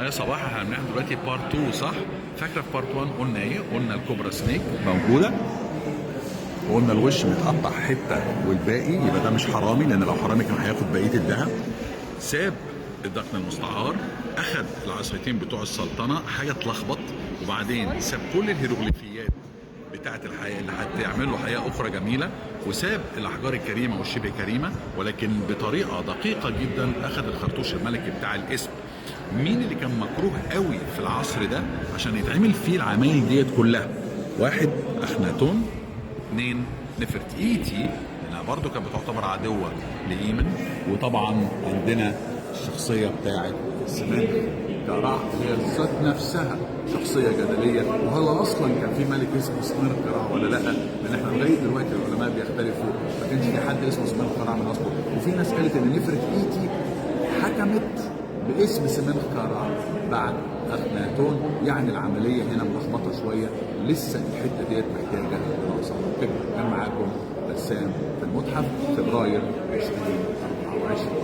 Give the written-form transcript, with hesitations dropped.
يا صباح احنا بنعمل دلوقتي part 2 صح؟ فاكره في part 1 قلنا ايه؟ قلنا ال cobra snake موجودة، وقلنا الوش متقطع حتة والباقي يبقى ده مش حرامي، لان لو حرامي كان هياخد بقية الذهب. ساب الدقن المستعار، اخذ العصايتين بتوع السلطنة، حاجة اتلخبط، وبعدين ساب كل الهيروغليفيات بتاعه الحياة اللي هتعمل له حياة اخرى جميلة، وساب الاحجار الكريمة والشبه كريمة، ولكن بطريقة دقيقة جدا اخذ الخرطوش الملكي بتاع الاسم. مين اللي كان مكروه قوي في العصر ده عشان يتعمل فيه العمايل ديت كلها؟ واحد اخناتون، اثنين نفرتيتي لانها برضو كانت بتعتبر عدوه لايمن، وطبعا عندنا الشخصية بتاعت سمنخ كرع هي ذات نفسها شخصية جدلية، وهل اصلا كان في ملك اسمه سمنخ كرع ولا لا؟ لان احنا لغاية دلوقتي العلماء بيختلفوا، ما كانش في حد اسمه سمنخ كرع من اصله، وفي ناس قالت ان نفرتيتي حكمت باسم سمنخ كرع بعد اخناتون، يعني العملية هنا ملخبطة شوية، لسه الحتة ديت محتاجه دراسة. كان معاكم بسام في المتحف، فبراير 2024.